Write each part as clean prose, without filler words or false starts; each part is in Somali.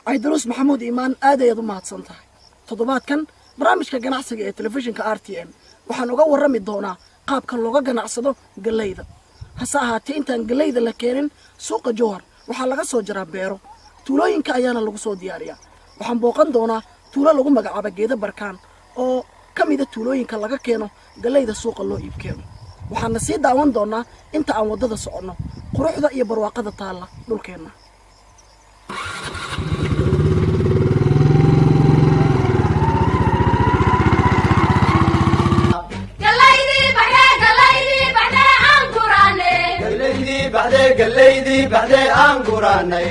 Caydaruus Maxamuud Iimaan, aad ayaad u mahadsan tahay. Toddobaadkan barnaamijka ganacsiga ee telefishinka RTN waxaan uga warrami doonaa qaabka looga ganacsado gallayda. Hase ahaatee, intaan gallayda la keenin suuqa Jowhar, waxaa laga soo jaraa beero, tuulooyinka ayaana lagu soo diyaariyaa. Waxaan booqan doonaa tuulo lagu magacaabo Geeda Barkaan oo ka mida tuulooyinka laga keeno gallayda suuqa loo iib keeno. Waxaana sii daawan doonaa inta aan waddada soconno quruxda iyo barwaaqada taalla dhulkeenna. Galaydii baxdee, galaydii baxdee aan guranay.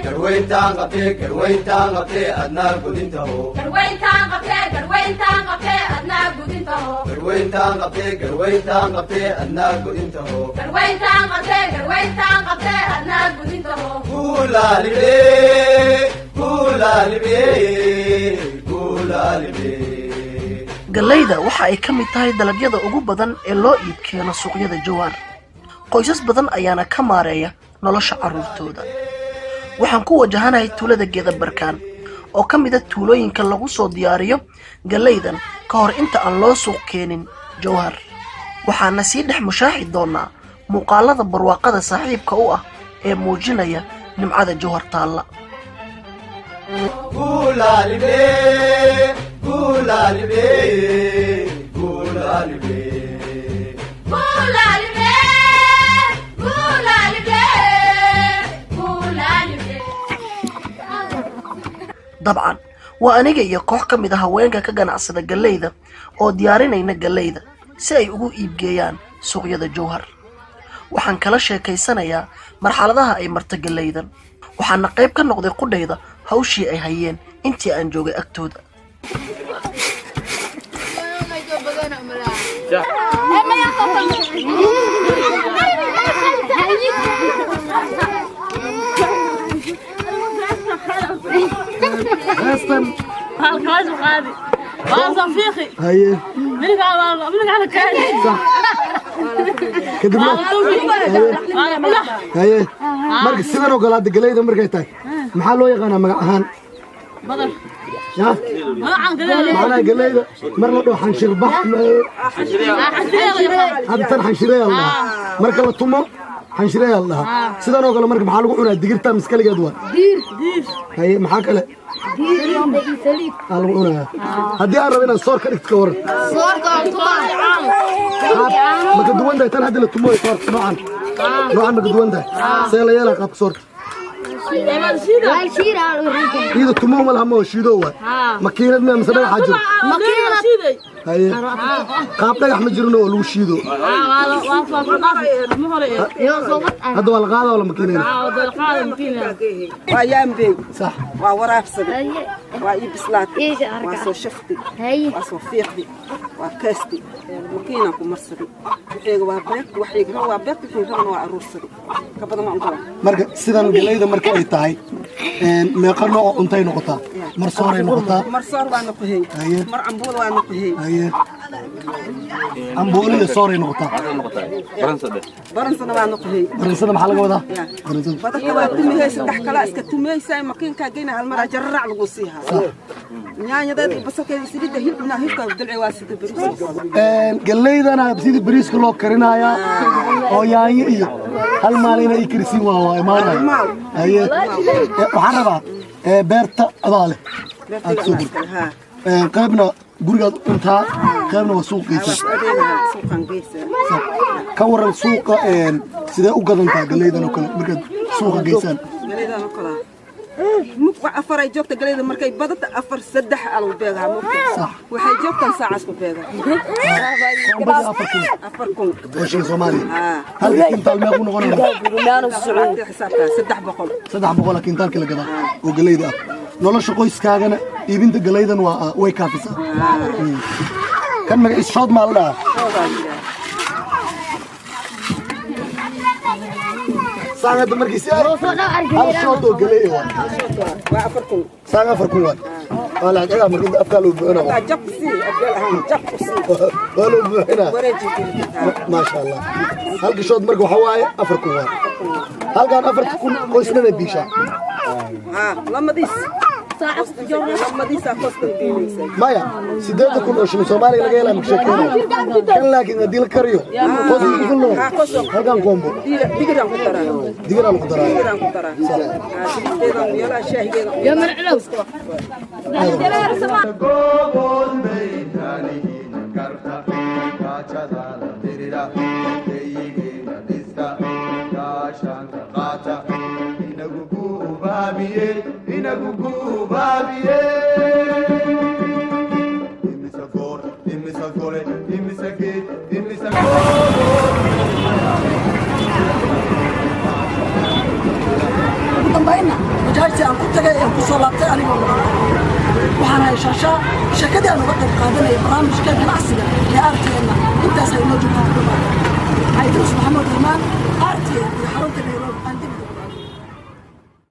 Garwayntaan qabtee, garwayntaan qabtee adnaa gudintaho. Garwayntaan qabtee, garwayntaan qabtee adnaa gudintaho. Guulaalibe, guulaalibe, guulaalibe. Gallayda waxa ay ka mid tahay dalagyada ugu badan ee loo iib keeno suuqyada Jawaar. Qoysas badan ayaana ka maareeya nolosha carruurtooda. Waxaan ku wajahanahay tuulada Geeda Barkaan oo ka mida tuulooyinka lagu soo diyaariyo gallaydan ka hor inta aan loo suuq keenin Jowhar. Waxaana sii dhex mushaaxi doonaa muuqaalada barwaaqada saaxiibka u ah ee muujinaya nimcada Jowhar taalla. Guulaalibe, guulaalibe, guulaalibe. Dabcan waa aniga iyo koox ka mid a haweenka ka ganacsada gallayda oo diyaarinayna gallayda si ay ugu iibgeeyaan suuqyada Jowhar. Waxaan kala sheekaysanayaa marxaladaha ay marto gallaydan, waxaana qayb ka noqday qudhayda hawshii ay hayeen intii aan joogay agtooda. Heestan haye, sax. Kadibna haye, marka sidan oo kale hadda galeyda markay tahay, maxaa loo yaqaanaa magac ahaan? Ya macnaha galeyda mar la dhaho xanshirbax, hadda tan xanshireeyaa la dhahaa, marka la tumo xanshireeyaa la dhahaa. Sidan oo kale marka maxaa lagu cunaa? Digirta miskaligeed waa? Haye, maxaa kale aa lagu cunayaa? Haddii aan rabo inaan soor ka dhigto, ka waran? Ma ka duwan tahay tan hadda la tumoy soorta? Noocan ma ka duwan tahay? See la yeelaa qaabka soorta? Iyada tumo ma laha, ma shiido waay? Makiinad miya mise dhagaxaa jiro? Haye, qaab dhagax ma jirin oo lagu shiido? Hadda waa la qaadaa oo la makiinayna. Waa yaambey. Sax. Waa waraabsaday, waa ii bislaatay, waa soo shafti, waa soo fiiqdi, waa keesti, makiinaan ku marsaday. Waxayga waa beeg, waxayga waa beeg, wixii rabana waa aruursaday, ka badan waan gala. Marka sidan galeyda marka ay tahay, meeqa nooc oo cuntay noqotaa? Mar sooray noqotaa? Mar soor waa noqohey. Haye. Mar cambuul waa noqohey. Haye, cambuulida sooray noqotaa? Baransana waa noqohey. Barinsada maxaa laga wadaa barinsada? Badarka waa tumihey, saddex kalaa iska tumeysaa, makiinkaa geyna, hal maraa jararac lagu siihaa, nyaanyadeeda iyo basalkeeda, saliidda, hilibna, hilibkaa dalci, waa sida bariis. Galeydana sidii bariiska loo karinayaa oo yaanyo iyo hal maalina ii karisiin waa imaanaya. Haye, waxaan rabaa beerta adaa leh aad soo gurto. Haa. Qaybna gurigaad u cuntaa, qaybna waa suuq geysaa? Adeegaha suuqan geysaa. Ka waran suuqa, sidee u gadantaa galeydan oo kale markaad suuqa geysaan? Galaydan oo kalaa mug wax afaray joogta galayda, markay badata afar saddex aa lagu beegaa mugta. Sax. Waxay joogtaan saacaas ku beegaa. Koombadii 4000. 4000. Oo shilin Soomaaliya. Haa. Halka kintaal meequu noqonaya? Lacagta xisaabtaa 300. 300 kintaalka la gadaa oo galeyda ah. Nolosha qoyskaagana iibinta galeydan waa way kaafisaa. Kan magaciis shood maa la dhahaa? Xoogaa jiraa. Saan hadda markii si hal shood oo galey waa Waa 4000. Saan 4000 waay. Waa la xidhaa marka afkaa loo buuxinaa. Hataa jab sii abgaal ahaan jab u sii. Waa loo buuxinaa. Wareeji kartaa. Maasha Allah, hal gashood marka waxaa waaye 4000 waay. Halkaan 4000 qoys dhanay biishaa. Haa, lamadiis lamadiisaa koostan biilaysa. Maya, 8000 oo shilin Soomaaliga laga helaa maka sheekeynayo kan, laakiin haddii la kariyo qoys ku filno halkan koombo. Digiraan ku daraa. Digiraa lagu daraa. Digiraan ku daraa. Haa, digirteedaan ku yeelaa, shaahigeedaan ku yeelaa. Goobood bay taalihiina karta, gaajada la dirira, geyigeena dhista, gaashaanka qaata, inagu guubaabiye, inagu guubaabiye. Imise goor, imise gole, imise geed, imise goobood. Ugu dambaynna bajaajtii aan ku tagay ee ku soo laabtay anigoo nabad qabo, waxaan ahay Shaashaa. Sheekadii aan uga qayb qaadanaya barnaamijka ganacsiga ee RTN-na intaas ay noo joogto toddobaadka. Idris Maxamed Iimaan, RTN iyo xarunta Nairobi.